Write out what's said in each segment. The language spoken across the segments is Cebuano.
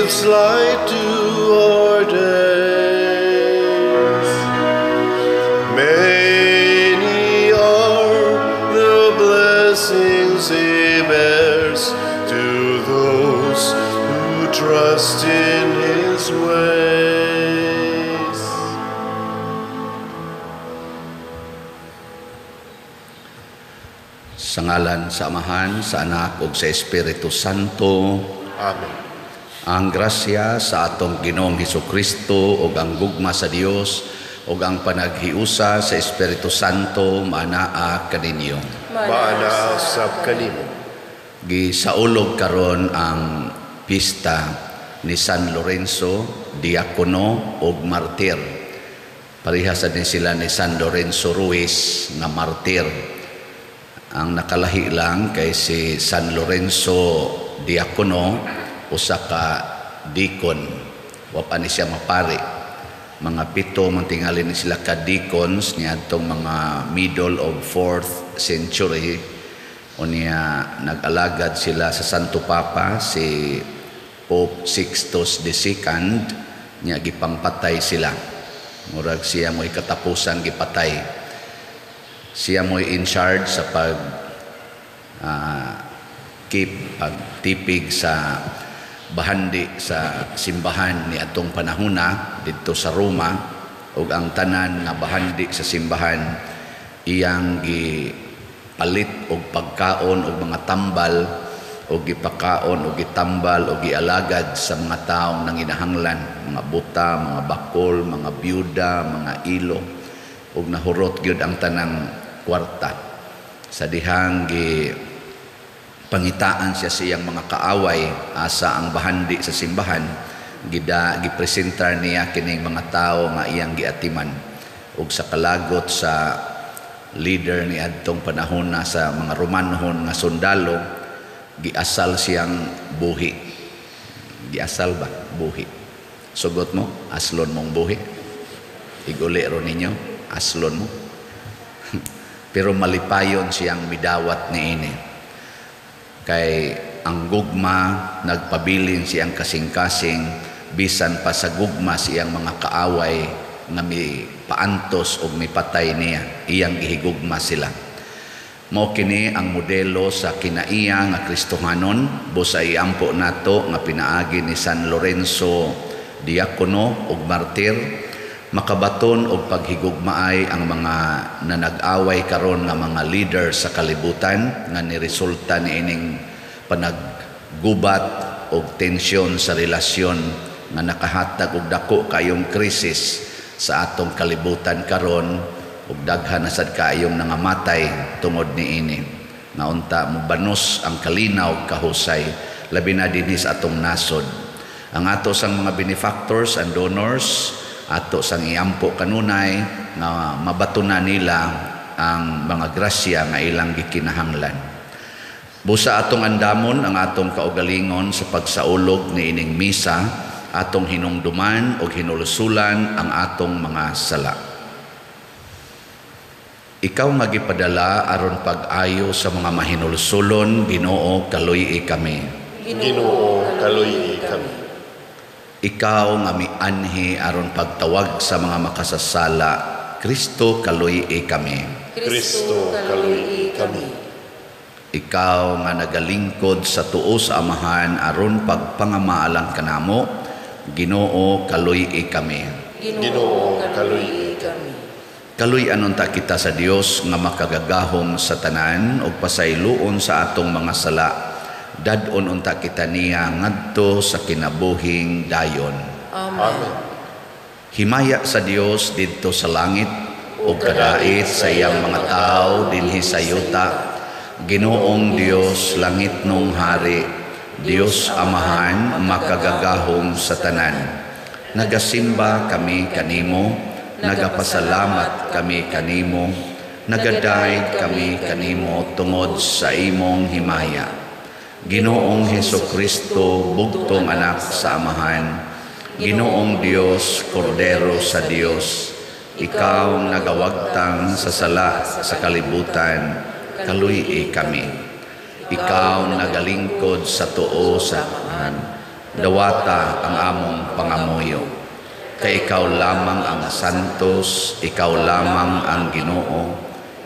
Gives light to our days. Many are the blessings He bears to those who trust in His ways. Sa ngalan sa Amahan, sa Anak ug sa Espiritu Santo. Amen. Ang grasya sa atong Ginoong Hesukristo ug ang gugma sa Dios ug ang panaghiusa sa Espiritu Santo maanaa kaninyo. Maanaa sab kanimo. Gisaulog karon ang pista ni San Lorenzo, diakono ug martir. Pareha sad ni sila ni San Lorenzo Ruiz nga martir. Ang nakalahi lang kay si San Lorenzo diakono, usa ka deacon. Wa pa ni siya mapari. Mga 7 man tingali ni sila ka deacons niadtong mga middle of 4th century. Unya nag-alagad sila sa Santo Papa, si Pope Sixtus the Second, nya gipangpatay sila. Murag siya mo'y katapusan gipatay. Siya mo'y in charge sa pag keep, pagtipig sa bahandi sa simbahan ni atong panahona didto sa Roma, ug ang tanan nga bahandi sa simbahan iyang gipalit og pagkaon og mga tambal og gipakaon og gitambal og gialagad sa mga taong nanginahanglan, mga buta, mga bakol, mga byuda, mga ilo, ug nahurot gyud ang tanang kwarta. Sa dihang gi pangitaan siya sa iyang mga kaaway asa ang bahandi sa simbahan, gida gipresentar niya kining mga tawo nga iyang giatiman, ug sa kalagot sa leader ni adtong panahona sa mga Romanhon nga sundalo, giasal siyang buhi. Giasal ba? Buhi. Sugot mo, aslon mong buhi. Iguli ro ninyo, aslon mo. Pero malipayon siyang midawat niini. Kay ang gugma nagpabilin siyang kasing-kasing, bisan pa sa gugma siyang mga kaaway nga mipaantos og mipatay niya, iyang gihigugma sila. Mao kini ang modelo sa kinaiya nga Kristohanon, busa iampo nato nga pinaagi ni San Lorenzo diakono ug martir, makabaton og paghigugmaay ang mga nanag-away karon nga mga leader sa kalibutan nga niresulta niining panaggubat og tensyon sa relasyon nga nakahatag og dako kayong krisis sa atong kalibutan karon, ug daghan na sad kaayong nangamatay tungod niini. Nga unta mobanos ang kalinaw kahusay, labi na dinhi sa atong nasod. Ang ato sang mga benefactors and donors, ato sang iampo kanunay nga mabato na nila ang mga grasya nga ilang gikinahanglan. Busa atong andamon ang atong kaugalingon sa pagsaulog niining misa, atong hinungduman og hinulsulan ang atong mga sala. Ikaw nga gipadala aron pag-ayo sa mga mahinulsulon, Ginoo, kaluy-i kami. Ginoo, kaluy-i kami. Ikaw nga mianhi aron pagtawag sa mga makasasala, Kristo, kaluy-i kami. Kristo, kaluy-i kami. Ikaw nga nagalingkod sa tuo sa Amahan aron pagpangamaalang kanamo, Ginoo, kaluy-i kami. Ginoo, kaluy-i kami. Kaluy-anon ta kita sa Dios nga makagagahom sa tanan ug pasayloon sa atong mga sala. Dad-on unta kita niya ngadto sa kinabuhing dayon. Amen. Amen. Himaya sa Dios didto sa langit ug kadait sa iyang mga tawo dinhi sa yuta. Ginoong Dios, langit nung hari, Dios Amahan, makagagahom sa tanan. Nagasimba kami kanimo, nagapasalamat kami kanimo, nagadayeg kami kanimo tungod sa imong himaya. Ginoong Hesukristo, bugtong anak sa Amahan, Ginoong Dios, Kordero sa Dios, ikaw nagawagtang sa sala sa kalibutan, kaluy-i kami. Ikaw nagalingkod sa tuo sa Amahan, Dawata ang among pangamuyo. Kay ikaw lamang ang santos, ikaw lamang ang Ginoo,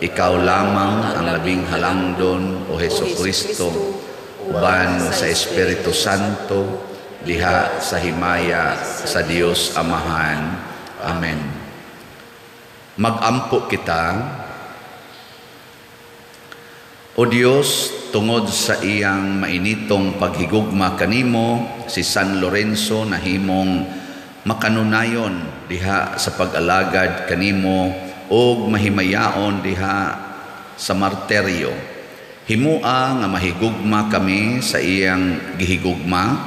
ikaw lamang ang labing halangdon, o Heso Kristo, uban sa Espiritu Santo, diha sa himaya sa Dios Amahan. Amen. Magampo kita. O Dios, tungod sa iyang mainitong paghigugma kanimo, si San Lorenzo nahimong makanunayon diha sa pag-alagad kanimo ug mahimayaon diha sa martiryo. Himua nga mahigugma kami sa iyang gihigugma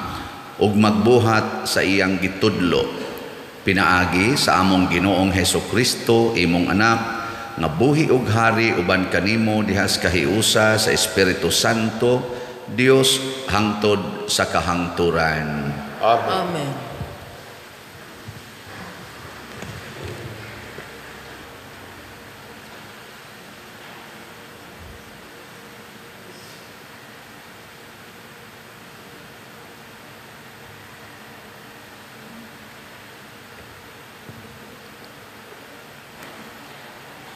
ug magbuhat sa iyang gitudlo. Pinaagi sa among Ginoong Heso Kristo, imong anak, nga buhi ug hari uban kanimo diha sa kahiusa sa Espiritu Santo, Dios hangtod sa kahangturan. Amen. Amen.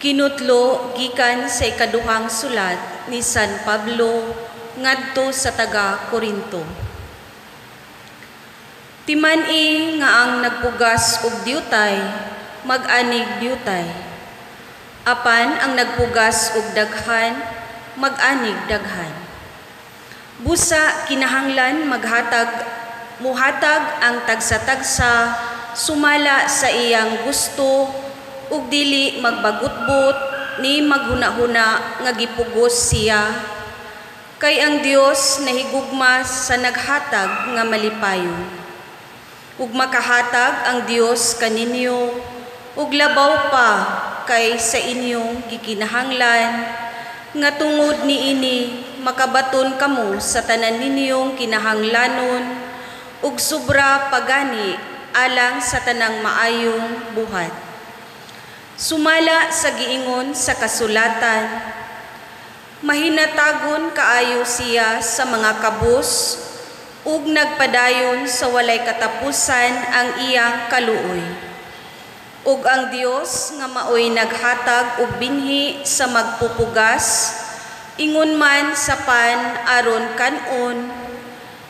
Kinutlo gikan sa ikaduhang sulat ni San Pablo ngadto sa taga Korinto. Timan-i nga ang nagpugas og diutay mag-anig diutay. Apan ang nagpugas og daghan mag-anig daghan. Busa kinahanglan muhatag ang tagsa-tagsa sumala sa iyang gusto ug dili magbagutbot ni maghunahuna nga gipugos siya, kay ang Dios nahigugma sa naghatag nga malipayon. Ug makahatag ang Dios kaninyo ug labaw pa kay sa inyong gikinahanglan nga tungod niini makabaton kamo sa tanan ninyong kinahanglanon ug sobra pagani alang sa tanang maayong buhat. Sumala sa giingon sa kasulatan, mahinatagon kaayo siya sa mga kabus ug nagpadayon sa walay katapusan ang iyang kaluoy. Ug ang Dios nga maoy naghatag og binhi sa magpupugas, ingon man sa pan aron kan-on,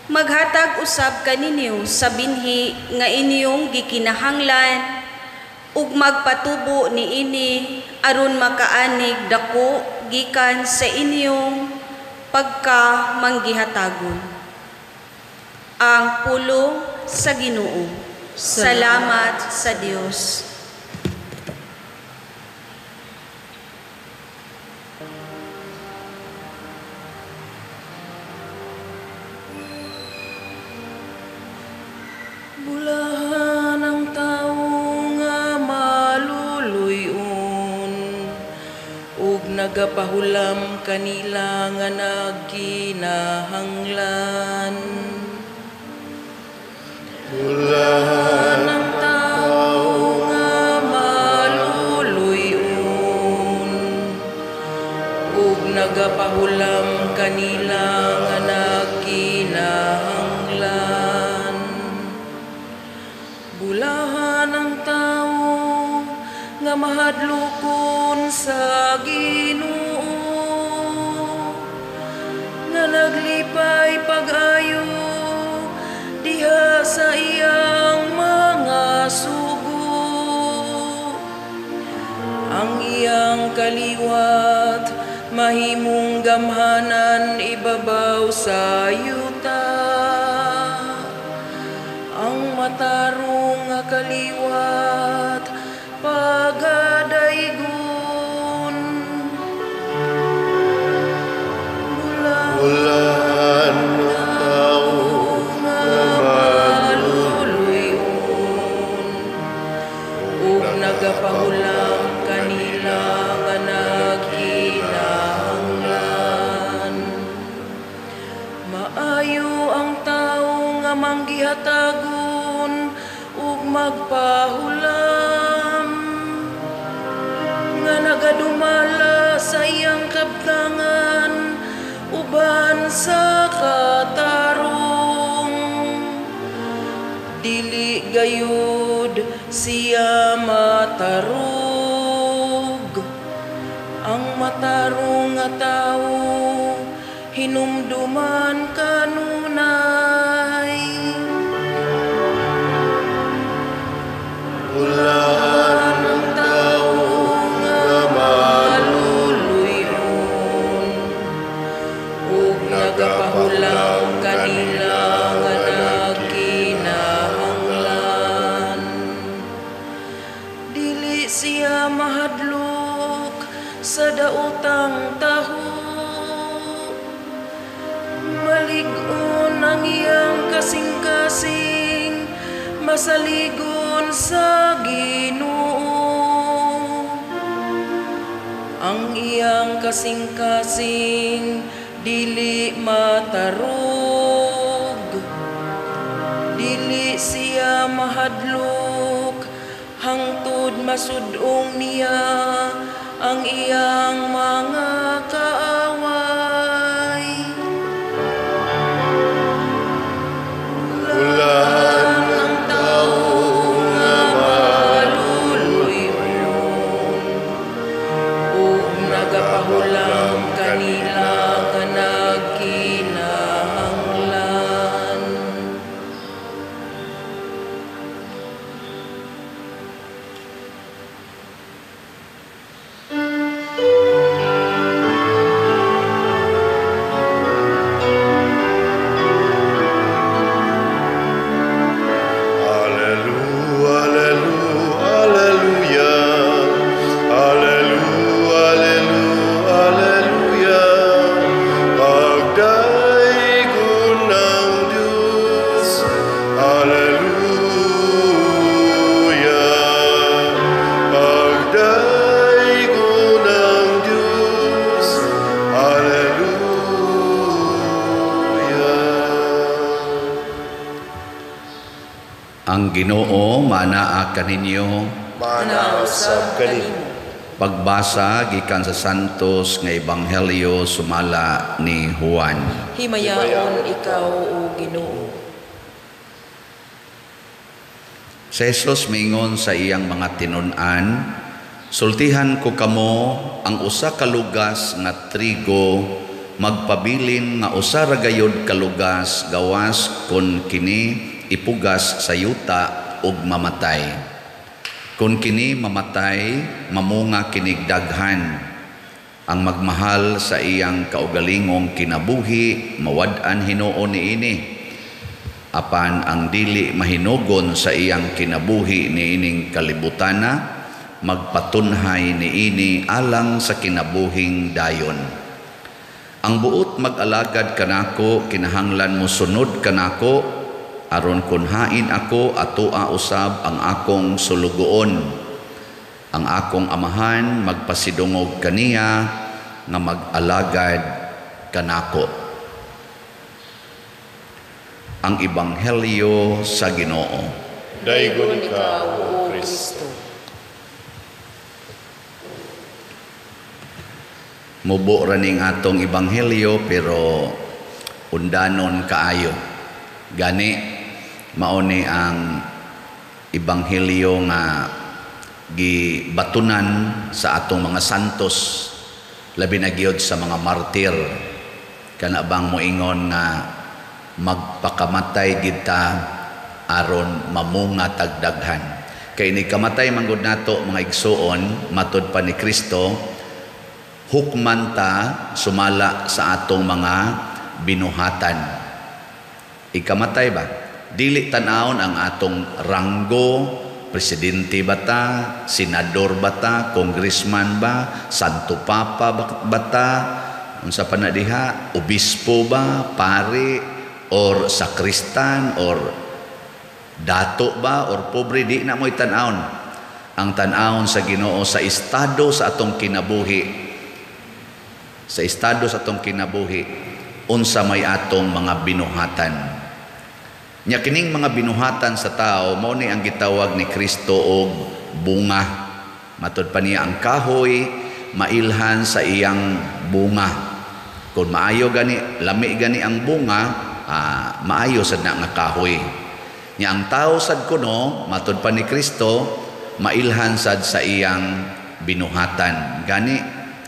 maghatag usab kaninyo sa binhi nga inyong gikinahanglan ug magpatubo niini aron makaanig dako gikan sa inyong pagkamanggihatagon. Ang pulong sa Ginoo. Salamat sa Dios. Bulahan ang tawo nga maluluy-on ug nagapahulam kanila nga nagkinahanglan. Bulahan ang tawo nga maluluy-on ug nagapahulam kanila nga nagkinahanglan. Bulahan ang tawo nga mahadlokon sa Ginoo, nga naglipay pag-ayo diha sa iyang mga sugo. Ang iyang kaliwat mahimong gamhanan ibabaw sa yuta. Ang matarong nga kaliwat pagadaygon. Bulahan ang tawo nga nga maluluy-on ug nagapahulam kanila nga nagkinahanglan. Maayo ang tawo nga manggihatagon ug magpahulam, nga nagadumala sa iyang kabtangan uban sa katarong. gayud siya matarog. Ang matarong nga tawo hinumduman kanunay. Bulahan ang tawo nga maluluy-on ug nagapahulam kanila nga nagkinahanglan. Dili siya mahadlok sa daotang taho. Malig-on ang iyang kasing-kasing, masaligon sa Ginoo. Ang iyang kasing-kasing dili matarog. Dili siya mahadlok hangtod masud-ong niya ang iyang mga kaaway. Bulahan ang tawo nga maluluy-on ug nagapahulam kanila nga nagkinahanglan. Alleluia, alleluia, alleluia, alleluia, alleluia. Pagdaygon ng Diyos, alleluia. Pagdaygon ng Diyos, alleluia. Ang Ginoo manaa kaninyo. Manausab kanimo. Pagbasa gikan sa Santos nga Ebanghelyo sumala ni Juan. Himayaon ikaw, o Ginoo. Si Jesus mingon sa iyang mga tinun-an, sultihan ko kamo ang usa ka lugas nga trigo magpabilin nga usa ra gayud ka lugas gawas kon kini ipugas sa yuta ug mamatay. Kun kini mamatay, mamunga kinig daghan. Ang magmahal sa iyang kaugalingong kinabuhi, mawad-an hinuon niini. Apan ang dili mahinugon sa iyang kinabuhi niining kalibutana, magpatunhay niini alang sa kinabuhing dayon. Ang buot mag-alagad kanako, kinahanglan mo sunod kanako, aron kun hain ako atoa usab ang akong sulugoon. Ang akong amahan magpasidungog kaniya nga mag-alagad kanako. Ang Ebanghelyo sa Ginoo. Daygon ikaw, O Kristo. Mubo ra ning atong Ebanghelyo pero undanon kaayo. Gani mao ni ang Ebanghelyo nga gibatunan sa atong mga santos, labi na gyud sa mga martir. Kana bang moingon nga magpakamatay kita aron mamunga tagdaghan. Kay ni kamatay man gud nato mga igsuon, matud pa ni Kristo, hukman ta sumala sa atong mga binuhatan. Ikamatay ba? Dili tan-awon ang atong ranggo, presidente ba ta, senador ba ta, congressman ba, santo papa ba ta, unsa pa na diha, obispo ba, pari, or sakristan, or dato ba, or pobre, di na mo'y tan-awon. Ang tan-awon sa Ginoo sa estado sa atong kinabuhi, sa estado sa atong kinabuhi, unsa may atong mga binuhatan. Nya kining mga binuhatan sa tao, mao ni ang gitawag ni Kristo og bunga. Matud pa niya ang kahoy mailhan sa iyang bunga. Kung maayo gani, lami gani ang bunga, maayo sad na nga kahoy. Nya ang tao sad kuno matud pa ni Kristo mailhan sad sa iyang binuhatan. Gani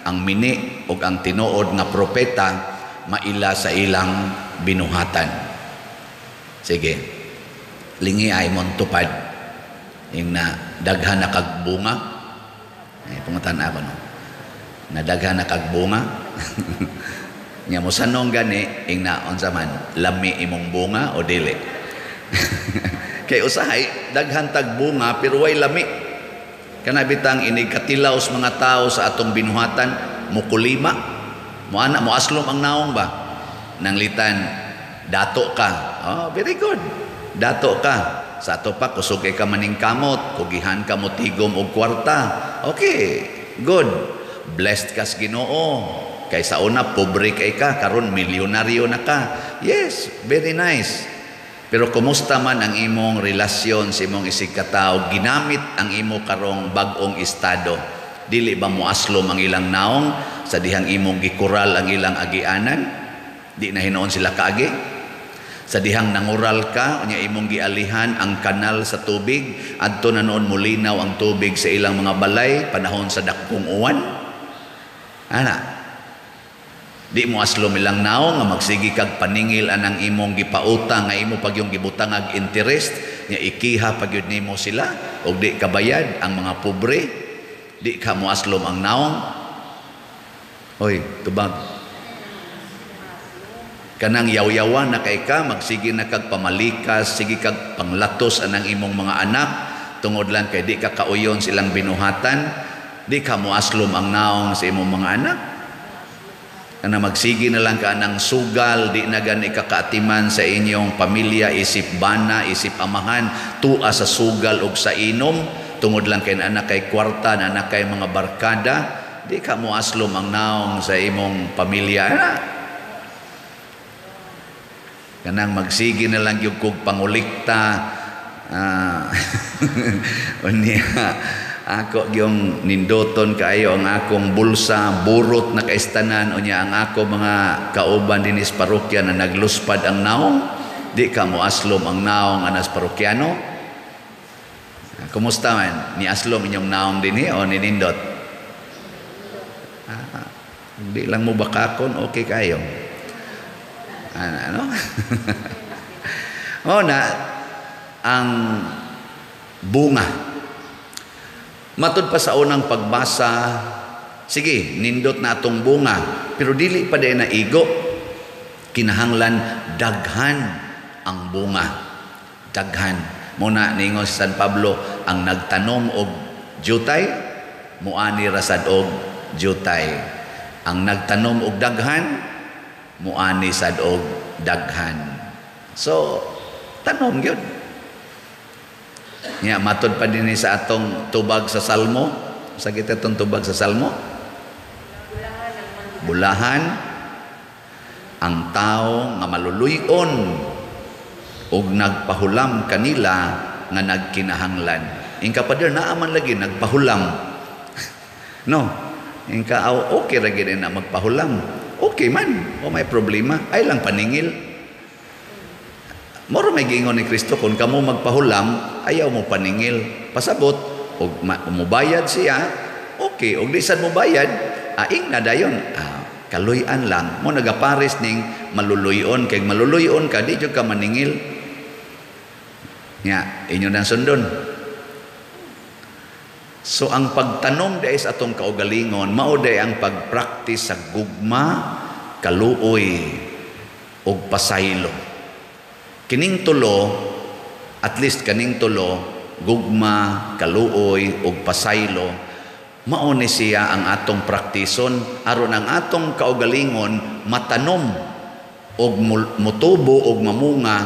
ang mini ug ang tinuod nga propeta maila sa ilang binuhatan. Sige. Lingi ay mon tupad. Ing na daghan na kag bunga. Eh, pangutan ako no. Na daghan na kag bunga. Nya mo sanong gani ing na unsa man lami imong bunga o dili. Kay usahay daghan tag bunga pero way lami. Kana bitang inig katilaw sa mga tao sa atong binuhatan mukulima, mo ana mo aslom ang naong ba. Nanglitan dato ka. Oh, very good. Dato ka. Sa ato pa kusog kay ka maningkamot, kugihan ka mo tigom og kwarta. Okay, good. Blessed ka sa Ginoo. Kay sa una pobre kay ka, karon milyonaryo na ka. Yes, very nice. Pero kumusta man ang imong relasyon sa imong isig katawo, ginamit ang imo karong bag-ong estado? Dili ba moaslom ang ilang naong sa dihang imong gikural ang ilang agianan? Di na hinuon sila kaagi? Sa dihang nangural ka, unya imong gialihan ang kanal sa tubig, adto na noon mulinaw ang tubig sa ilang mga balay panahon sa dakpong uwan? Ana, di mo aslom ilang naong nga magsigi kag paningil anang imong gipautang nga imo pag yung gibutangag interest nya ikiha pag yun nimo sila og di kabayad ang mga pobre, di ka mo aslom ang naong. Hoy, tubag. Kanang yaw-yawan na kay ka, magsige na kag pamalikas, sige kag panglatos anang imong mga anak tungod lang kay di ka kauyon silang binuhatan, di ka mo aslom ang naong sa imong mga anak. Kana magsige na lang ka ng sugal, di na gani ka kaatiman sa inyong pamilya, isip bana, isip amahan, tua sa sugal og sa inom, tungod lang kay anak kay kwarta, na anak kay mga barkada, di ka mo aslom ang naong sa imong pamilya. Kanang magsige na lang yung kog pangulikta, unya, ako yung nindoton kaayo ang akong bulsa, burot na kaistanan, unya ang ako mga kauban dinis parokya na nagluspad ang naong, di ka mo aslom ang naong anas parokyano. Kumusta man? Ni aslom inyong naong dinhi o ninindot? Di lang mo bakakon, okay kayo. Ano? O na, ang bunga. Matud pa sa unang pagbasa, sige, nindot na atong bunga, pero dili pa day na igo. Kinahanglan daghan ang bunga. Daghan. Muna ningon si San Pablo, ang nagtanom og jutay, muani rasad og jutay. Ang nagtanom og daghan, muani sad og daghan. So, tanom gyud. Nya matod pa dinhi sa atong tubag sa Salmo. Sa kita itong tubag sa Salmo? Bulahan ang tao nga maluluyon og nagpahulam kanila nga nagkinahanglan. Ingka pader naa man lagi nagpahulam. No, ingka okay ra gid na magpahulam. Okay man, o may problema, ay lang paningil. Moro may giingon ni Kristo, kung kamo magpahulam, ayaw mo paningil. Pasabot, og mubayad siya, okay, og di sad mobayad, aing na dayon. Kaluy-an lang. Mo nagapares ning maluluyon, kay maluluyon ka, di jud ka maningil. Nya, inyo nang sundon. So ang pagtanom dai sa atong kaugalingon, mao day ang pagpraktis sa gugma, kaluoy ug pasaylo. Kining tulo, at least kaning tulo, gugma, kaluoy ug pasaylo, mao ni siya ang atong praktison aron ang atong kaugalingon matanom og mutubo og mamunga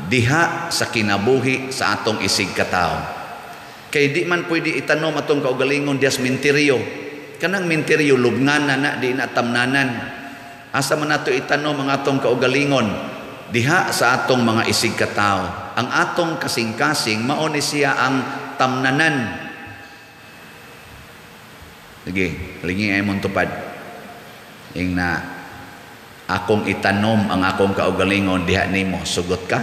diha sa kinabuhi sa atong isig katawo. Kay di man pwede itanom atong kaugalingon diha sa minteryo. Kanang minteryo lubnganan na, di na tamnanan. Asa man nato itanom ang atong kaugalingon? Diha sa atong mga isig katawo. Ang atong kasing-kasing mao ni siya ang tamnanan. Sige, lingi ay mong tupad. Ing na akong itanom ang akong kaugalingon diha nimo, sugot ka?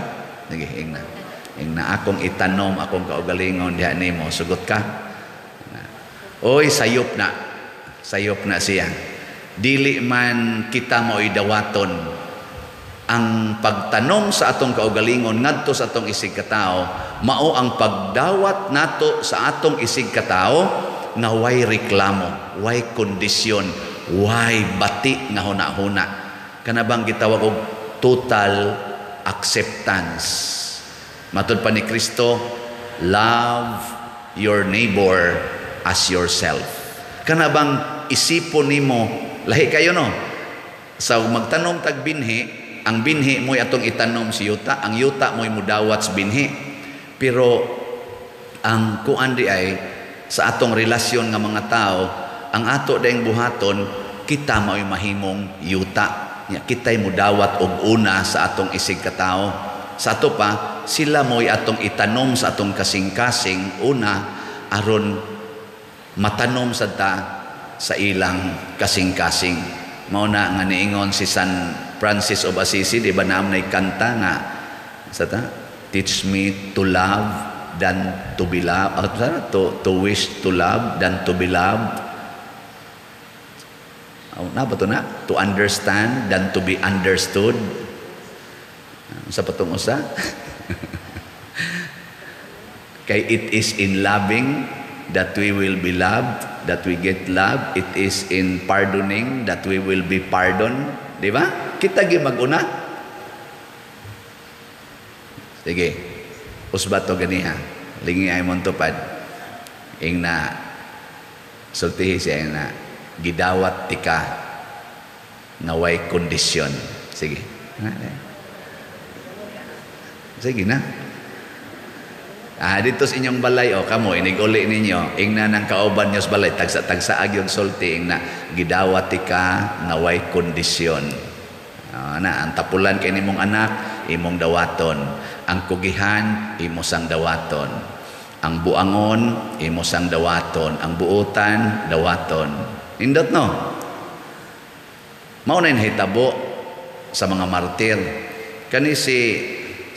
Sige, ing na. Ing na akong itanom akong kaugalingon diha nimo, sugot ka. Oy, sayop na. Sayop na siya. Dili man kita mo'y dawaton ang pagtanom sa atong kaugalingon ngadto sa atong isig katao, mao ang pagdawat nato sa atong isig katao nga way reklamo, way kondisyon, way bati nga huna-huna. Kana bang gitawag og total acceptance. Matud pa ni Kristo, love your neighbor as yourself. Kana bang isipon nimo, lahi kayo no? Sa magtanom tag binhi, ang binhi mo'y atong itanom si yuta, ang yuta mo'y mudawat sa binhi. Pero ang kuan di ay sa atong relasyon nga mga tao, ang ato dayong buhaton, kita mo'y mahimong yuta. Nya kita'y mudawat og una sa atong isig katao. Sa ato pa, sila mo'y atong itanom sa atong kasing-kasing una aron matanom sad ta sa ilang kasing-kasing. Mao na nga niingon si San Francis of Assisi, di ba naam nay kanta nga sa ta, teach me to love than to be loved, to wish to love than to be loved. Oh, na ba to na? To understand than to be understood. Sa patong usa? Kay it is in loving that we will be loved, that we get love. It is in pardoning that we will be pardoned. Di ba? Kita gi mag-una. Sige. Usba to ganiha. Lingi ay mong tupad. Ing na sultihi siya ing na gidawat tika nga way kondisyon. Sige. Sige na. Ah, dito sa inyong balay, o kamo, inig-uli ninyo, ingna ng kauban nyo sa balay, tagsa-tagsa yung sulti, ingna, gidawat tika nga way kondisyon. Na, ang tapulan kay nimong anak, imong dawaton. Ang kugihan, imo sang dawaton. Ang buangon, imo sang dawaton. Ang buotan, dawaton. Nindot no? Mao na hitabo sa mga martir. Kani si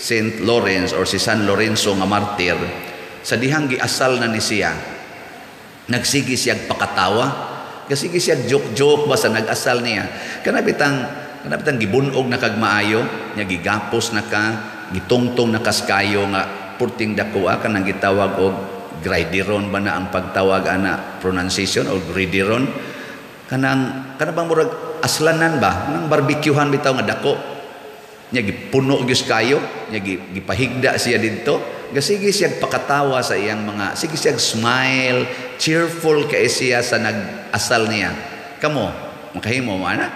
Saint Lawrence or si San Lorenzo nga martir, sa dihang giasal na ni siya, nagsige siyag pakatawa, kasige siyag joke-joke ba sa nag-asal niya. Kanabitang gibunog na kag maayo, nya gigapos na ka, gitungtong na kaskayo nga purting dakoa kanang gitawag og gridiron ba na ang pagtawag ana pronunciation o gridiron, kanang kanabang murag aslanan ba, kanang barbecuehan bitaw nga dako. Nya gipuno gyud kayo, nya gipahigda siya didto. Gasige siya pakatawa sa iyang mga, sige siya smile, cheerful kay siya sa nag-asal niya. Kamo, makahimo mo ana?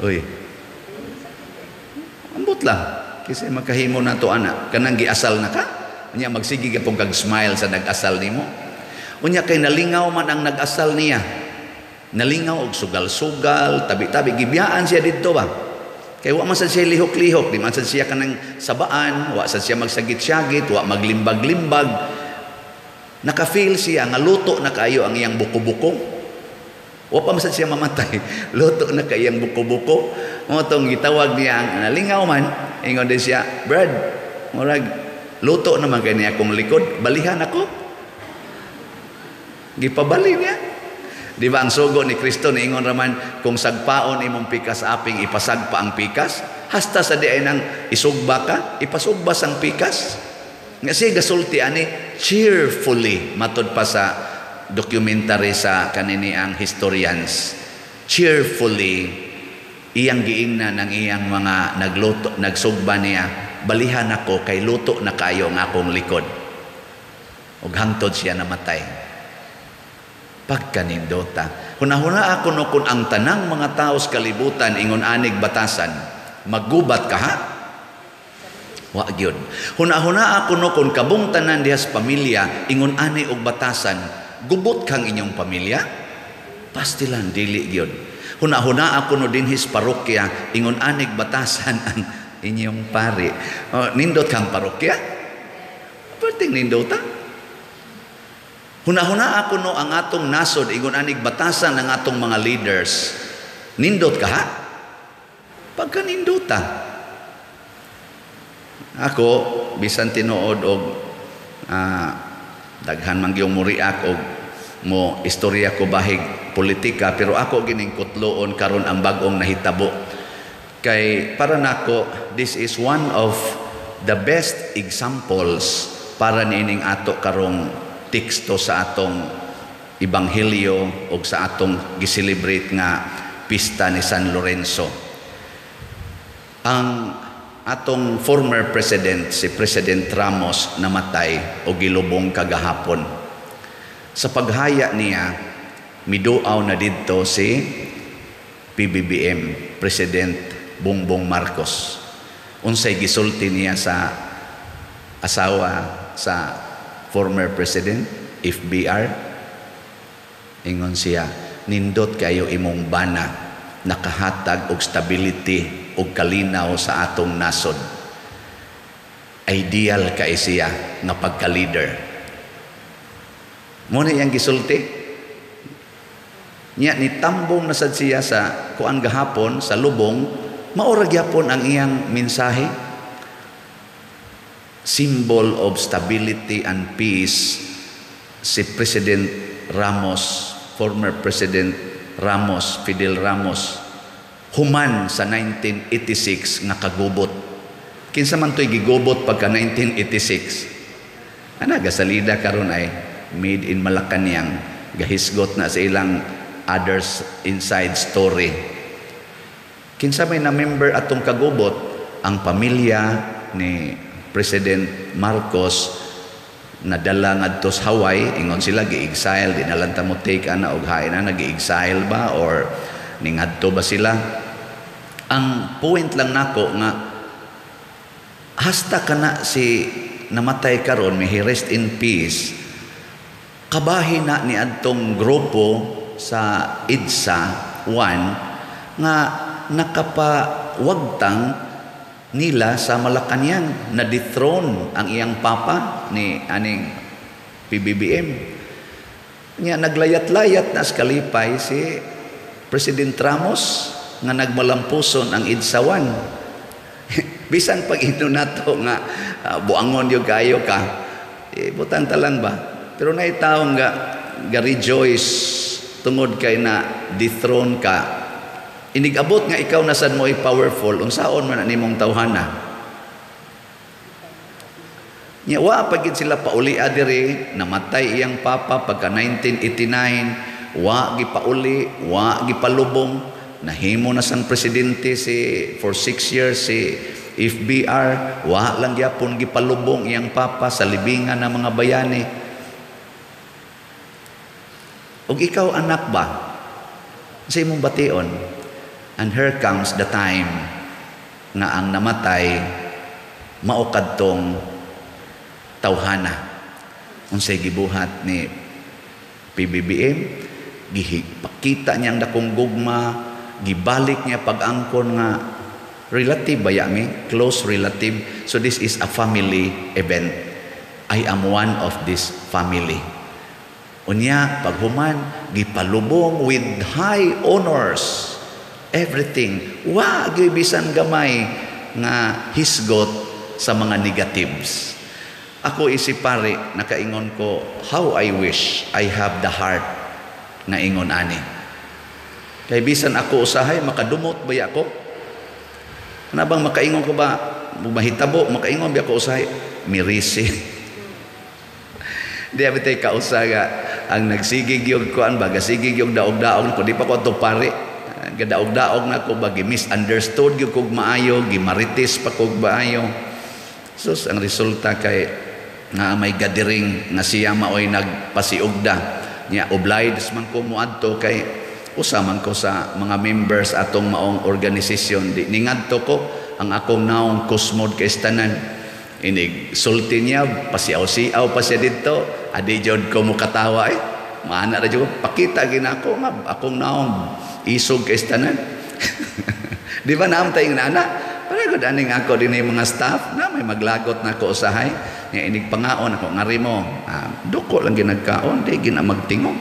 Uy. Ambot lang kasi makahimo na to ana, kanang giasal na ka. Unya magsige ka pong kag smile sa nag-asal nimo. Unya kay nalingaw man ang nag-asal niya. Nalingaw og sugal-sugal, tabi-tabi, gibiyaan siya didto ba? Kay wa man sad siya lihok-lihok, di man sad siya kanang sabaan, wa sad siya magsagit-syagit, wa maglimbag-limbag. Naka-feel siya nga luto na kaayo ang iyang buko-buko. Wa pa man sad siya mamatay. Luto na kay iyang buko-buko. Mao tong gitawag niya ang nalingaw man, ingon din siya, "Brad, murag luto naman kay niya akong likod, balihan ako." Gipabali niya. Di ba ang sugo ni Kristo niingon raman, kung sagpaon imong pikas aping ipasagpa ang pikas, hasta sa di ay nang isugba ka, ipasugba sang pikas. Nga siya gasulti ani cheerfully, matod pa sa documentary sa kanini ang historians. Cheerfully iyang giingna ng iyang mga nagluto, nagsugba niya, balihan ako kay luto na kayo ang akong likod. Ug hangtod siya namatay. Pagkanindota. Hunahuna ako no kung ang tanang mga tao sa kalibutan ingon anig batasan, maggubat ka ha? Wa gyud. Hunahuna ako no kung kabung tanan diha sa pamilya ingon ani og batasan, gubot kang inyong pamilya? Pastilan dili gyud. Hunahuna ako no dinhi sa parokya ingon anig batasan ang inyong pari. O, nindot kang parokya? Perting nindota. Hunahuna ako no ang atong nasod ingon anig batasan ang atong mga leaders. Nindot ka ha? Pagka nindota. Ako bisan tinuod og daghan man gyud mo react og mo istorya ko bahig politika, pero ako gining kutloon karon ang bag-ong nahitabo. Kay para nako, this is one of the best examples para niining ato karong teksto sa atong ebanghelyo o sa atong gi-celebrate nga pista ni San Lorenzo. Ang atong former president, si President Ramos, namatay o gilubong kagahapon. Sa paghaya niya, miduaw na didto si PBBM, President Bongbong Marcos. Unsay gisulti niya sa asawa sa former president, FVR? Ingon siya, "Nindot kayo imong bana, nakahatag og stability og kalinaw sa atong nasod." Ideal kay siya nga pagka-leader. Mao na iyang gisulti. Nya ni tambong na sad siya sa kuan gahapon sa lubong, mao ra gyapon ang iyang mensahe. Symbol of stability and peace si President Ramos, former President Ramos, Fidel Ramos, human sa 1986 nga kagubot. Kinsa man to'y gigubot pagka 1986? Ana, gasalida karon ay made in Malacanang, gahisgot na sa ilang others inside story. Kinsa may na member atong kagubot? Ang pamilya ni President Marcos nadala ngadto sa Hawaii. Ingon sila gi-exile, di na lang ta mo take ana og hain na gi-exile ba or ningadto ba sila. Ang point lang nako nga hasta kana si namatay karon, may he rest in peace, kabahin na ni adtong grupo sa EDSA 1 nga nakapawagtang nila sa Malacanang na dethrone ang iyang papa ni aning PBBM. Nya naglayat-layat na sa kalipay si President Ramos nga nagmalampuson ang EDSA 1. Bisan pag ino nato nga buangon yung kayo ka, eh, butang ta lang ba? Pero naay tawo nga ga rejoice tungod kay na dethrone ka. Inigabot nga ikaw na sad mo ay powerful, unsaon man na nimong tawhana? Nya wa pa gid sila paulia diri, namatay iyang papa pagka 1989, wa gipauli, wa gipalubong, nahimo na sang presidente si for 6 years si FVR, wa lang gyapon gipalubong iyang papa sa libingan ng mga bayani. Ug ikaw, anak ba? Sa imong bation? And here comes the time nga ang namatay mao kadtong tawhana. Unsay gibuhat ni PBBM? Gipakita niya ang dakong gugma, gibalik niya pag-angkon nga relative ba mi? Close relative. So this is a family event. I am one of this family. Unya, paghuman, gipalubong with high honors. Everything. Wa gyud bisan gamay nga hisgot sa mga negatives. Ako isip pare, nakaingon ko, how I wish I have the heart nga ingon ani. Kay bisan ako usahay, makadumot ba ako? Ano bang makaingon ko ba? Mahitabo, makaingon ba ako usahay? Mirisi. Di abi tay kausa nga ang nagsigig yung kuan ba, gasigig yung daog-daog ko, di pa ko ato pare. Gadaog-daog na ko ba, misunderstood gyud kog maayo, gimarites pa kog maayo. Sus, ang resulta kay nga may gathering nga siya maoy nagpasiugda niya, obliged man ko moadto kay usa man ko sa mga members atong maong organisasyon. Di ningadto ko, ang akong naong kusmod kay tanan. Inig sulti niya, pasiaw-siaw pa siya didto, adi jud ko mokatawa eh. Maana ra jud ko, pakita ginako nga akong naong isog kay tanan. Di ba naam tayong nana? Para gud aning ako din mga staff na may maglagot na ko usahay. Nga inig pangaon ako ngari mo. Duko lang ginagkaon, di gina magtingog.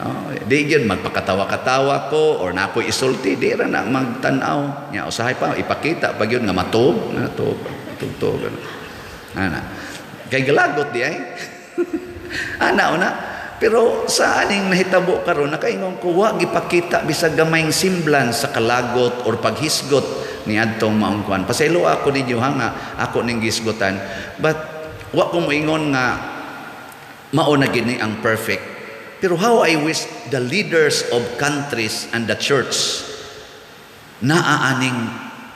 Oh, di gyud magpakatawa-katawa ko or na ako'y isulti, di ra na magtan-aw. Nya usahay pa ipakita pa gyud nga matuog, nga matuog. Tugtog. Ana. Kay galagot di ay. Ana una. Pero sa aning nahitabo karon, nakaingon ko wa gipakita bisag gamayng semblance sa kalagot or paghisgot ni adtong maong kuan. Pasaylo ako ninyo ha nga ako ning gisgotan. But wa ko moingon nga mao na gini ang perfect. Pero how I wish the leaders of countries and the church naa aning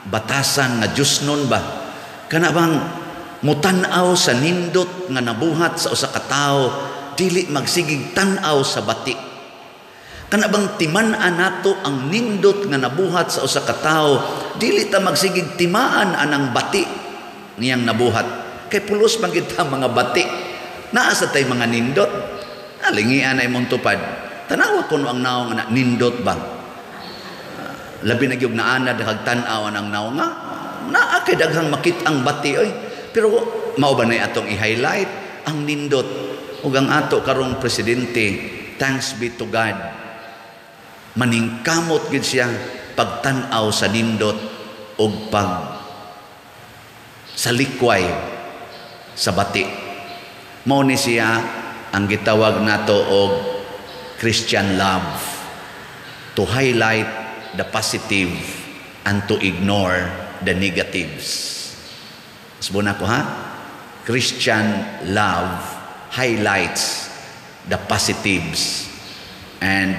batasan nga Diyosnon ba? Kana bang mutan-aw sa nindot nga nabuhat sa usa ka tawo, dili magsigig tan-aw sa bati. Kana bang timan-an nato ang nindot nga nabuhat sa usa ka tawo, dili ta magsigig timaan anang bati niyang nabuhat. Kay pulos man kita mga bati. Naa sa tay mga nindot. Alingian ay imong tupad. Tanawa kuno ang naong na nindot ba? Labi na gyud naanad kag tan-aw ang naong nga naa kay daghang makit-ang bati oy. Pero mao ba nay atong i-highlight ang nindot ug ang ato karong presidente, thanks be to God, maningkamot gid siya pagtan-aw sa nindot ug pag salikway sa bati. Mao ni siya ang gitawag nato og Christian love, to highlight the positive and to ignore the negatives. Usbon ako ha? Christian love highlights the positives and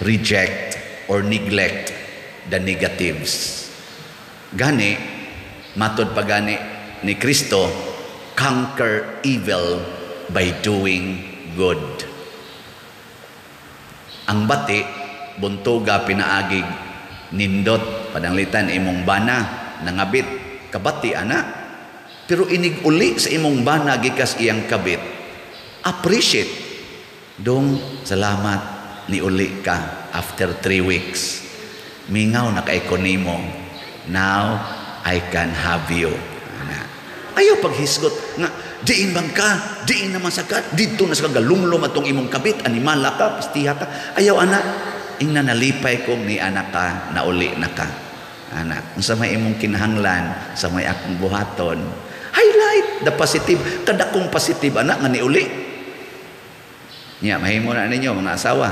reject or neglect the negatives. Gani, matod pa gani ni Kristo, conquer evil by doing good. Ang bati, buntuga pinaagig nindot, pananglitan imong bana, nangabit, kabati ana. Pero inig uli sa imong bana gikas iyang kabit, appreciate. Dong, salamat ni uli ka after 3 weeks. Mingaw na kay ko nimo. Now I can have you. Ana. Ayaw paghisgot nga diin bang ka, diin naman sa ka, didto na sa galumlum atong imong kabit, animala ka, pastiha ka. Ayaw ana, ingna nalipay kong ni anak ka, nauli na ka. Anak, unsa may imong kinahanglan sa may akong buhaton. Highlight the positive. Kadakong positive anak nga niuli. Nya mahimo na ninyo mga asawa.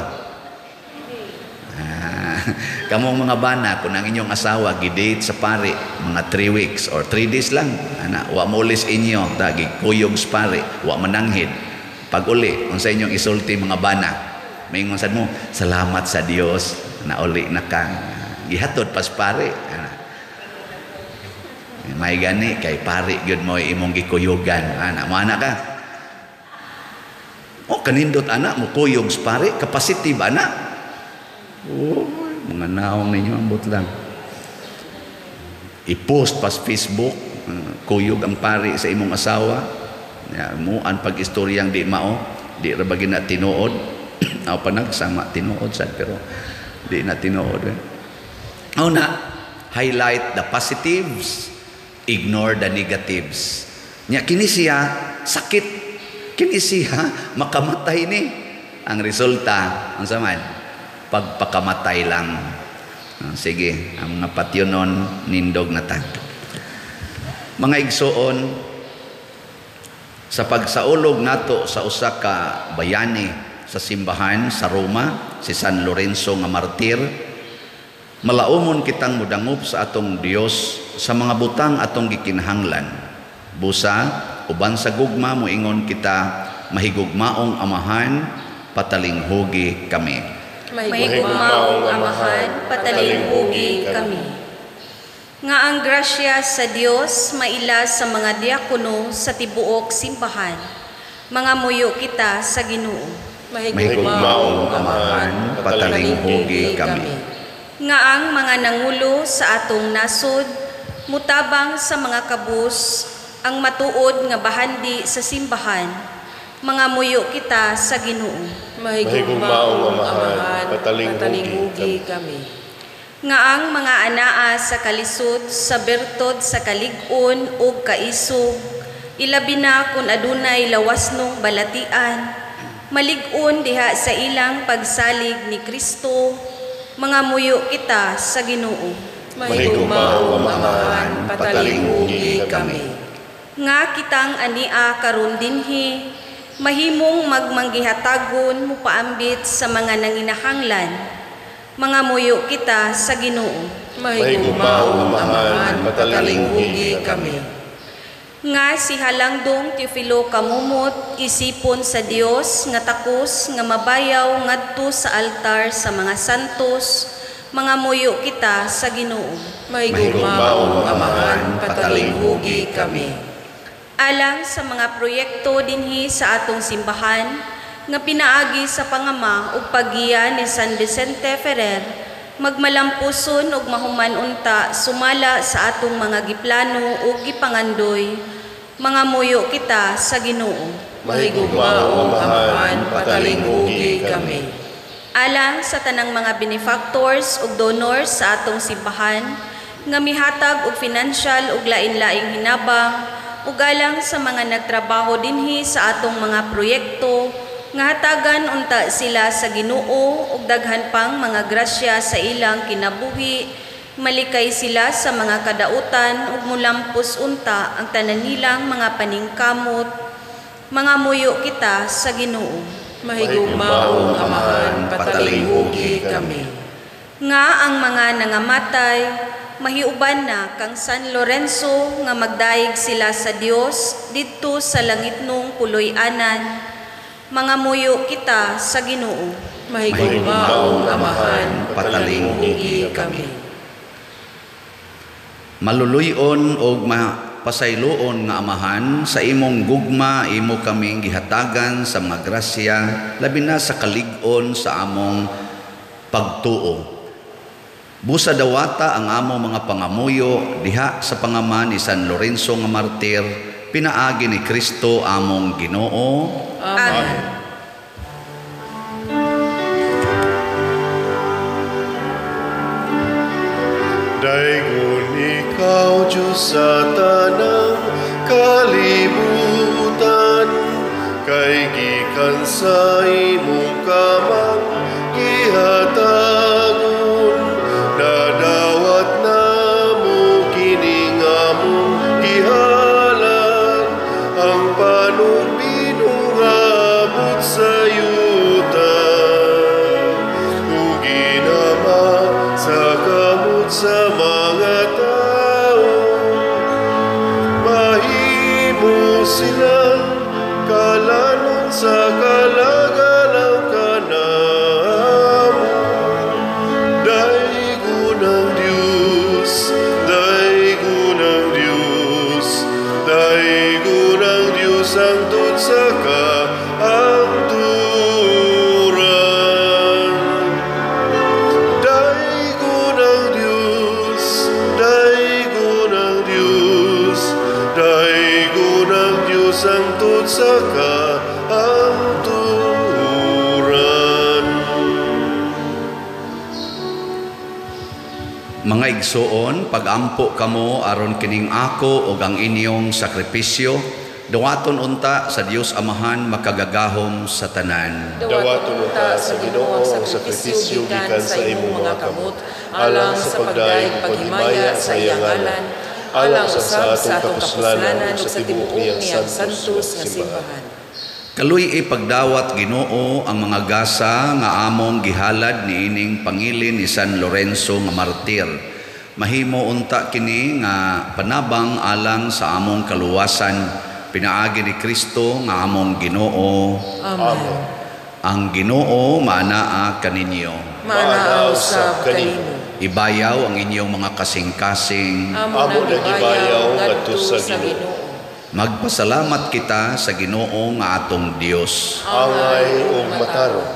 Kamong mga bana, kung ang inyong asawa gidate sa pare mga 3 weeks or 3 days lang, ana, wa mo-ulis inyo, ta gikuyog sa pare, wa mananghid. Pag uli, unsa inyong isulti mga bana? Maingon sad mo, salamat sa Dios, nauli na ka. Gihatod pas pare. Ana. May gani kay pare gyud mo imong gikuyugan. Ana, mo ana ka. O kanindot ana mo kuyog sa pare, kapasitive ana. Oh, mga naong ninyo ambot lang. I-post pas Facebook, kuyog ang pare sa imong asawa. Ya, muan pag istoryang di mao, di ra ba gina tinuod. Aw panagsama tinuod sad pero di na tinuod. Eh. Una, highlight the positives, ignore the negatives. Nya kini siya sakit, kini siya makamatay ni. Ang resulta unsa man? Pagpakamatay lang. Sige, ang mga patyonon nindog na ta. Mga igsoon, sa pagsaulog nato sa usa ka bayani sa simbahan sa Roma, si San Lorenzo nga martir, malaumon kitang mudangop sa atong Dios sa mga butang atong gikinahanglan. Busa, uban sa gugma moingon kita, mahigugmaong Amahan, patalinghugi kami. Mahigugmaong Amahan, patalinghugi kami. Nga ang grasya sa Dios maila sa mga diakono sa tibuok simbahan. Mga muyo kita sa Ginoo. Mahigugmaong Amahan, patalinghugi kami. Nga ang mga nangulo sa atong nasod, mutabang sa mga kabus, ang matuod nga bahandi sa simbahan, mga muyo kita sa Ginoo. Mahigugmaong Amahan, patalinghugi kami. Nga ang mga anaa sa kalisod, sa bertod, sa kalig-on ug kaisog, ilabi na kun adunay lawasnong balatian, malig-on diha sa ilang pagsalig ni Kristo, mga muyo kita sa Ginoo. Mahigugmaong Amahan, patalinghugi kami. Nga kitang ania karon dinhi, mahimong magmanggihatagon mupaambit sa mga nanginahanglan, mga muyo kita sa Ginoo. Mahigugmaong Amahan, patalinghugi kami. Nga si Halangdong Teofilo Camomot isipon sa Dios nga takos nga mabayaw ngadto sa altar sa mga santos, mga muyo kita sa Ginoo. Mahigugmaong Amahan, patalinghugi kami. Alang sa mga proyekto dinhi sa atong simbahan nga pinaagi sa pangama ug paggiya ni San Vicente Ferrer, magmalampuson ug mahuman unta sumala sa atong mga giplano ug gipangandoy, mga muyo kita sa Ginoo. Mahigugmaong Amahan, patalinghugi kami. Alang sa tanang mga benefactors ug donors sa atong simbahan nga mihatag og financial ug lain-laing hinabang, ug alang sa mga nagtrabaho dinhi sa atong mga proyekto nga hatagan unta sila sa Ginoo ug daghan pang mga grasya sa ilang kinabuhi, malikay sila sa mga kadautan ug mulampos unta ang tanan nilang mga paningkamot, mga muyo kita sa Ginoo. Mahigugmaong Amahan, patalinghugi kami. Nga ang mga nangamatay mahiuban na kang San Lorenzo nga magdaig sila sa Dios didto sa langitnong puloy-anan, mga muyo kita sa Ginoo. Mahigugmaong Amahan, patalinghugi kami. Maluluy-on og mapasayloon nga Amahan, sa imong gugma imo kaming gihatagan sa mga grasya, labi na sa kalig-on sa among pagtuo. Busa dawata ang among mga pangamuyo diha sa pangama ni San Lorenzo nga martir, pinaagi ni Kristo among Ginoo. Amen. Daygon ikaw, Diyos, sa tanang kalibutan, kay gikan sa imong kamang gihatagon, nadawat namo kining among gihalan, ang panubinong abot sa yuta. Ug ginama sa kamot sa mga tao, mahimo silang kalanon sa kalagalaw kanamo. Daygon ang Diyos, daygon ang Diyos, daygon ang Diyos hangtod sa kaangturan. Daygon ang Diyos, daygon ang Diyos, daygon ang Diyos hangtod sa kaangturan. Mga igsoon, pagampo kamo aron kining ako ug ang inyong sakripisyo, dawaton unta sa Dios Amahan makagagahom sa tanan. Dawaton unta sa Ginoo ang sakripisyo gikan sa imong mga kamot, alang sa pagdaig paghimaya sa iyang ngalan, alang usab sa atong kapuslanan ug sa tibuok niyang santos nga simbahan. Kaluy ipagdawat Ginoo ang mga gasa nga among gihalad niining pangilin ni San Lorenzo nga martir. Mahimo unta kini nga panabang alang sa among kaluwasan, pinaagi ni Kristo nga among Ginoo. Amen. Ang Ginoo maanaa kaninyo. Maanaa usab kanimo. Ibayaw ang inyong mga kasing-kasing. Amo nagibayaw ngadto sa Ginoo. Magpasalamat kita sa Ginoo nga atong Dios. Angay ug matarong.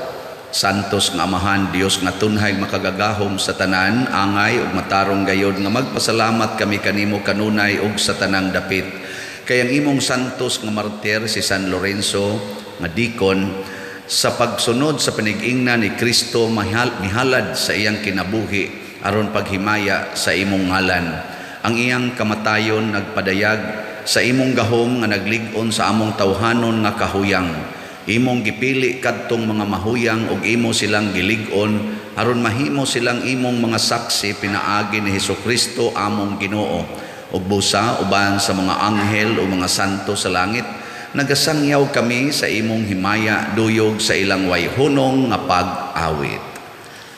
Santos nga Amahan, Dios nga tunhay makagagahom sa tanan, angay ug matarong gayod nga magpasalamat kami kanimo kanunay ug sa tanang dapit. Kay ang imong santos nga martir si San Lorenzo nga dikon sa pagsunod sa panigingna ni Kristo mihalad sa iyang kinabuhi aron paghimaya sa imong ngalan. Ang iyang kamatayon nagpadayag sa imong gahom nga naglig-on sa among tawhanon nga kahuyang. Imong gipili kadtong mga mahuyang ug imo silang gilig-on aron mahimo silang imong mga saksi pinaagi ni Hesukristo among Ginoo. Ug busa uban sa mga anghel o mga santo sa langit, nagasangyaw kami sa imong himaya duyog sa ilang wayhunong nga pag-awit.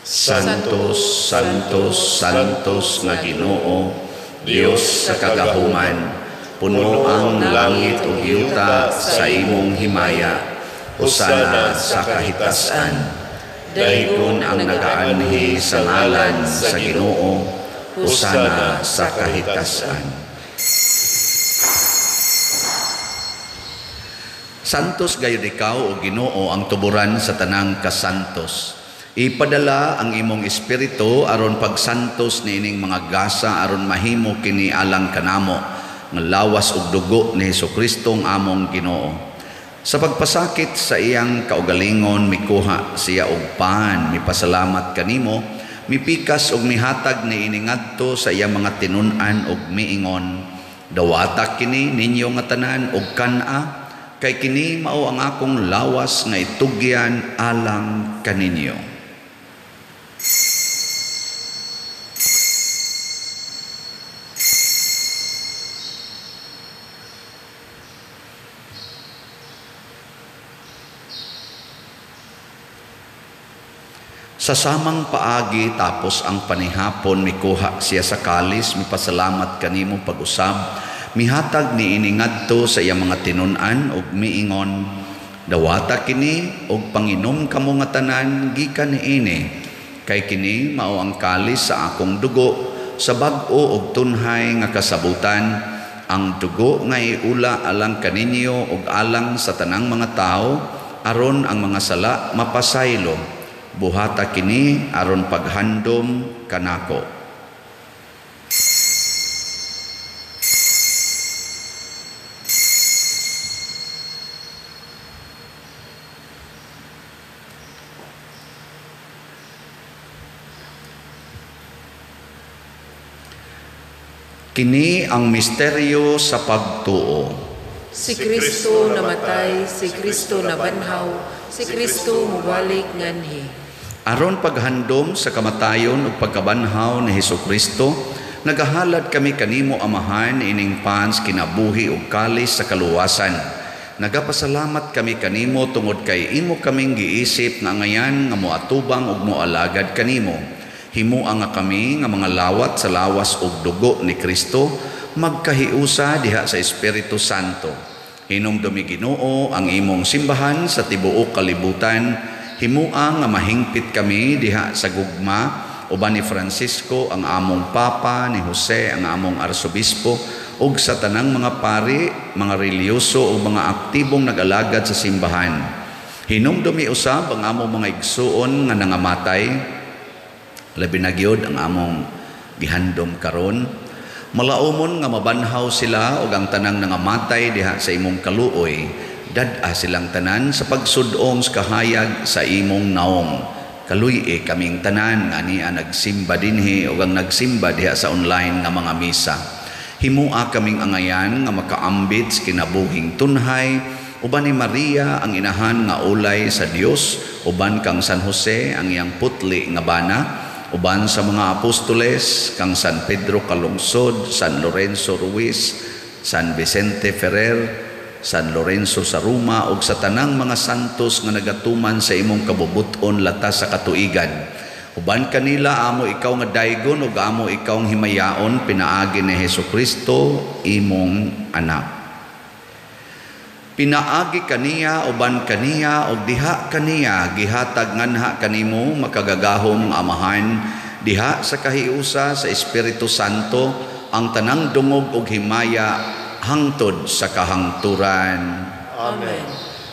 Santos, Santos, Santos nga Ginoo, Dios sa kagahuman, puno ang langit ug yuta sa imong himaya. Hosana sa kahitasan. Daygon ang nagaanhi sa ngalan sa Ginoo. Hosana sa kahitasan. Santos gayud ikaw o Ginoo ang tuburan sa tanang kasantos. Ipadala ang imong espiritu aron pagsantos niining mga gasa aron mahimo kini alang kanamo nga lawas ug dugo ni Hesukristo ang among Ginoo. Sa pagpasakit sa iyang kaugalingon mikuha siya og pan, mipasalamat kanimo, mipikas og mihatag niini ngadto sa iyang mga tinun-an og miingon, dawata kini ninyo nga tanan og kan-a, kay kini mao ang akong lawas nga itugyan alang kaninyo. Sa samang paagi tapos ang panihapon mikuha siya sa kalis, mipasalamat kanimo pag-usab, mihatag niini ngadto sa iyang mga tinun-an ug miingon, dawata kini og panginom kamo nga tanan gikan niini, kay kini mao ang kalis sa akong dugo sa bag-o og tunhay nga kasabutan, ang dugo nga iula alang kaninyo ug alang sa tanang mga tawo aron ang mga sala mapasaylo. Buhata kini aron paghandom kanako. Kini ang misteryo sa pagtuo. Si Kristo namatay, si Kristo nabanhaw, si Kristo mubalik nganhi. Aron paghandom sa kamatayon ug pagkabanhaw ni Hesukristo, nagahalad kami kanimo Amahan ining pans kinabuhi ug kalis sa kaluwasan. Nagapasalamat kami kanimo tungod kay imo kaming giisip nga angayan nga moatubang ug moalagad kanimo. Himua nga kami nga mga lawat sa lawas ug dugo ni Kristo, magkahiusa diha sa Espiritu Santo. Hinumdumi Ginoo ang imong simbahan sa tibuok kalibutan. Himua nga mahingpit kami diha sa gugma uban ni Francisco ang among Papa, ni Jose ang among Arsobispo, ug sa tanang mga pari, mga relihiyoso ug mga aktibong nag-alagad sa simbahan. Hinumdumi usab ang among mga igsuon nga nangamatay, labi na gyud ang among gihandom karon. Malaumon nga mabanhaw sila ug ang tanang nangamatay diha sa imong kaluoy, dad-a silang tanan sa pagsudong sa kahayag sa imong naong. Kaluy-i kaming tanan nga ania nagsimba dinhi ug ang nagsimba diha sa online nga mga misa. Himua kaming angayan nga makaambit sa kinabuhing tunhay uban ni Maria ang inahan nga ulay sa Dios, uban kang San Jose ang iyang putli nga bana, uban sa mga apostoles kang San Pedro Calungsod, San Lorenzo Ruiz, San Vicente Ferrer, San Lorenzo sa Roma ug sa tanang mga santos nga nagatuman sa imong kabubut-on latas sa katuigan. Uban kanila amo ikaw nga daygon ug amo ikaw ang himayaon pinaagi ni Hesukristo imong anak. Pinaagi kaniya uban kaniya ug diha kaniya gihatag nganha kanimo makagagahom nga Amahan diha sa kahiusa sa Espiritu Santo ang tanang dungog ug himaya hangtod sa kahangturan. Amen.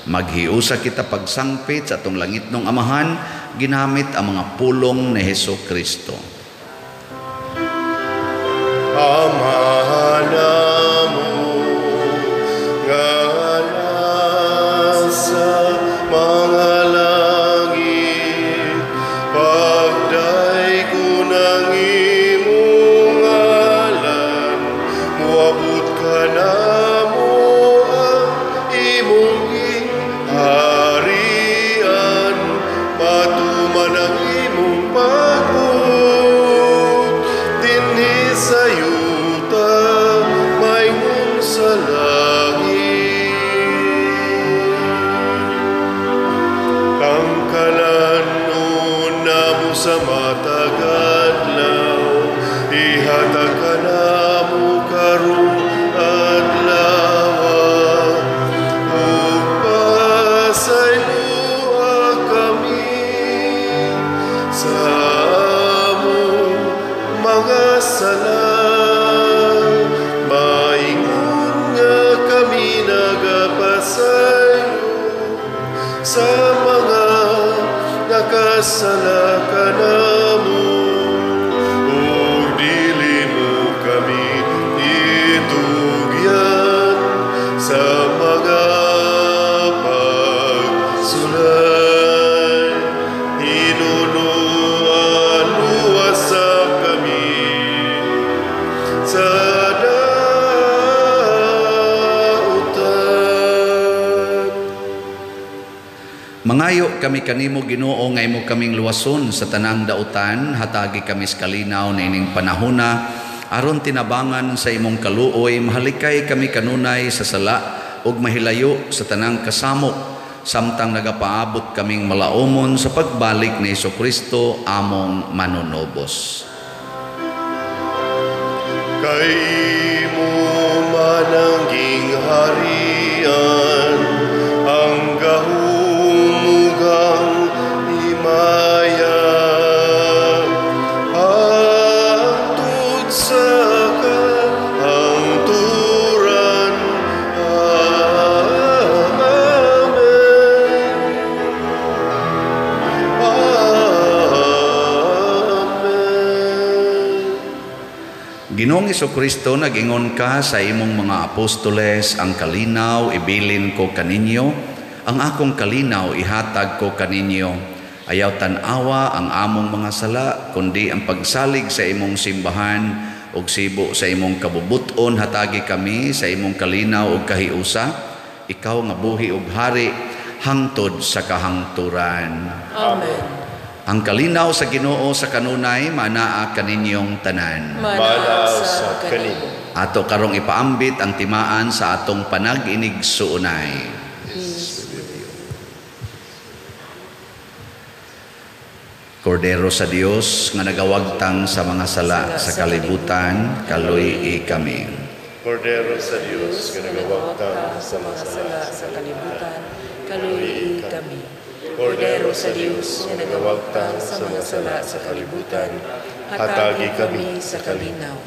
Maghiusa kita pagsangpit sa atong langitnong Amahan ginamit ang mga pulong ni Hesukristo. Ama namo nga nasa mga langit, pagdaygon ang imong ngalan, moabot kanamo ang imong gingharian, matuman ang imong sala kanamo, ug dili mo kami itugyan sa mga pagsulay. Hinunuan luwasa kami sa dautan. Mangayo kami kanimo, Ginoo, nga imo kaming luwason sa tanang dautan, hatagi kami sa kalinaw na ining panahona aron tinabangan sa imong kaluoy, mahalikay kami kanunay sa sala ug mahilayo sa tanang kasamok samtang nagapaabot kaming malaumon sa pagbalik ni Hesukristo among manunobos. Kay imo man ang gingharian, ang gahom ug ang himaya, hangtod sa kahangturan. Amen. Amen. Ginoong Hesukristo, nag-ingon ka sa imong mga apostoles, ang kalinaw ibilin ko kaninyo, ang akong kalinaw ihatag ko kaninyo. Ayaw tan-awa ang among mga sala, kundi ang pagsalig sa imong simbahan ug sibo sa imong kabubuton, hatagi kami sa imong kalinaw ug kahiusa. Ikaw nga buhi ug hari hangtod sa kahangturan. Amen. Ang kalinaw sa Ginoo sa kanunay manaa kaninyong tanan. Manaa sa kanimo. Ato karong ipaambit ang timaan sa atong panag-inigsuonay. Kordero sa Dios nga nagawagtang sa mga sala sa kalibutan, kaluy-i kami. Kordero sa Dios nga nagawagtang sa mga sala sa kalibutan, kaluy-i kami. Kordero sa Dios nga nagawagtang sa mga sala sa kalibutan, hatagi kami sa kalinaw.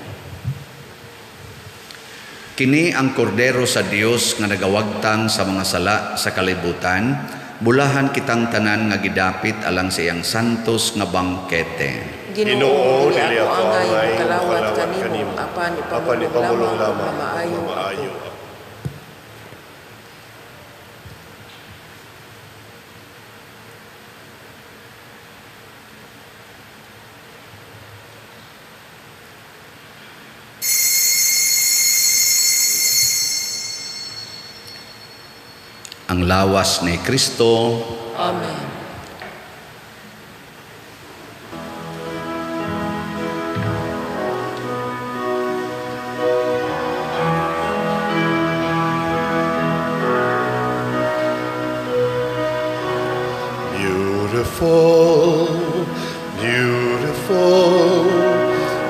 Kini ang kordero sa Dios nga nagawagtang sa mga sala sa kalibutan, bulahan kitang tanan nga gidapit alang sa iyang santos nga bangkete. Ginoo, Ginoo, dili dili ako ako angay angay mokalawat mokalawat kanimo, kanimo, apan apan ipamulong ipamulong lamang lamang mamaayo nga ako. maayo ako. Ang lawas ni Kristo. Amen. Beautiful, beautiful,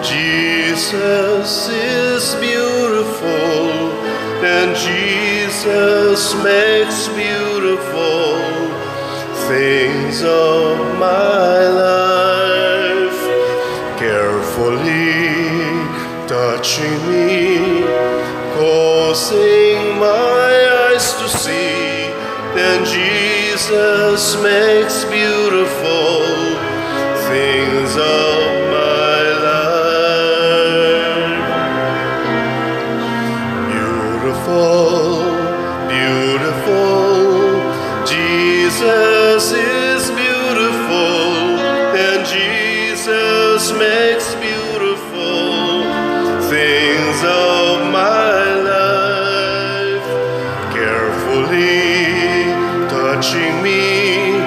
Jesus is beautiful, and Jesus makes beautiful things of my life. Carefully touching me, causing my eyes to see, then Jesus makes beautiful things of my life. Beautiful, beautiful, Jesus is beautiful, and Jesus makes beautiful things of my life. Carefully touching me,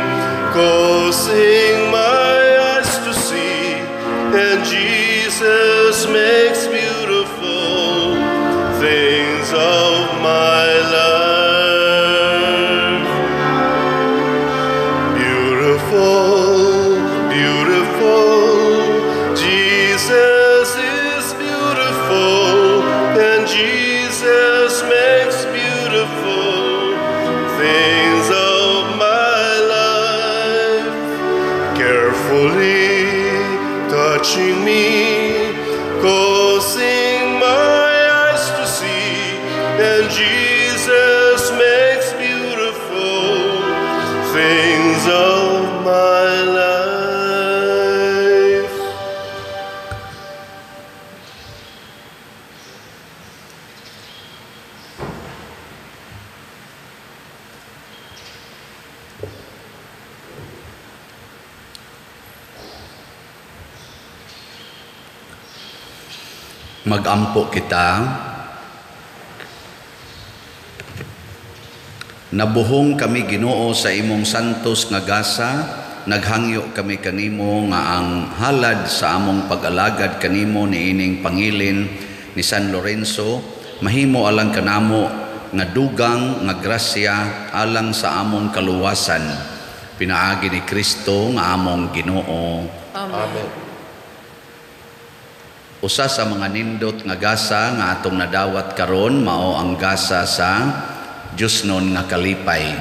causing my eyes to see, and Jesus makes beautiful things of my life. Beautiful, beautiful, Jesus is beautiful, and Jesus makes beautiful things of my life. Carefully touching me, causing my eyes to see, and Jesus makes beautiful things of my life. Magampo kita. Nabuhong kami, Ginoo, sa imong santos nga gasa, naghangyo kami kanimo nga ang halad sa among pag-alagad kanimo niining pangilin ni San Lorenzo mahimo alang kanamo nga dugang nga grasya alang sa among kaluwasan, pinaagi ni Kristo nga among Ginoo. Amen. Usa sa mga nindot nga gasa nga atong nadawat karon mao ang gasa sa Diyosnon nga kalipay.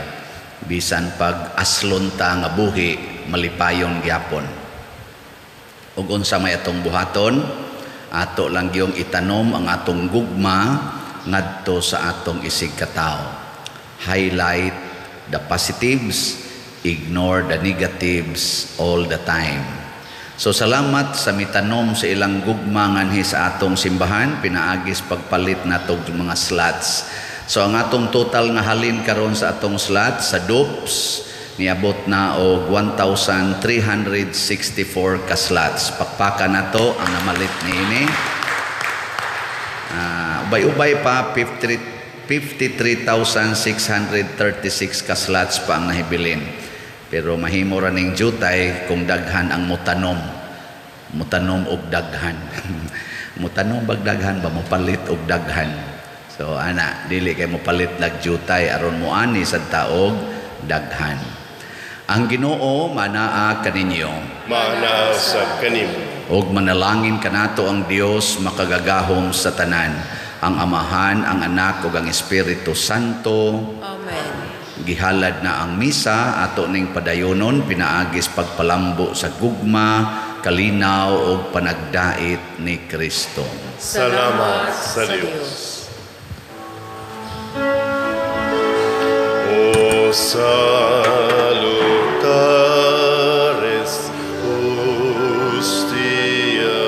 Bisan pag aslon ta nga buhi, malipayon gyapon. Ug unsa may atong buhaton, ato lang gyung itanom ang atong gugma ngadto sa atong isig katawo. Highlight the positives, ignore the negatives all the time. So salamat sa mitanom sa ilang gugma nganhi sa atong simbahan, pinaagis pagpalit natog mga slots. So ang atong total nga halin karon sa atong slot sa DUPS niabot na og 1,364 ka slots. Pakpaka nato ang namalit niini. Ubay-ubay pa 53,636 ka slots pa ang nahibilin. Pero mahimo ra ning jutay kung daghan ang mutanom. Mutanom og daghan. Mutanom bag daghan ba, mopalit og daghan. So ana, dili kay mopalit lag jutay aron moani sad taog daghan. Ang Ginoo manaa kaninyo. Manaa sab kanimo. Og manalangin kanato ang Dios makagagahom sa tanan, ang Amahan, ang Anak ug ang Espiritu Santo. Amen. Gihalad na ang misa ato ning padayonon pinaagis pagpalambo sa gugma, kalinaw ug panagdait ni Kristo. Salamat sa Dios. O salutares hostia,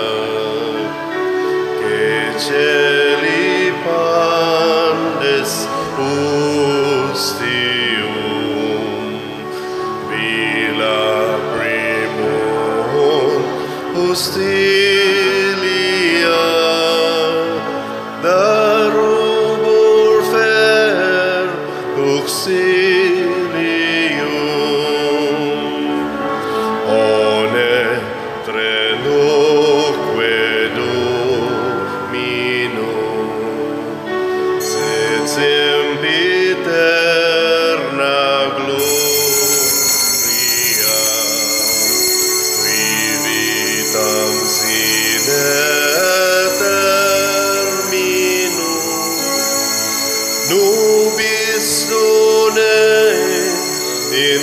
que celi pandes hostium, bila primum hostilia, darubur fer auxilium, one trenoque domino, sed sempiterna gloria, qui vitam sine termino, nubis done in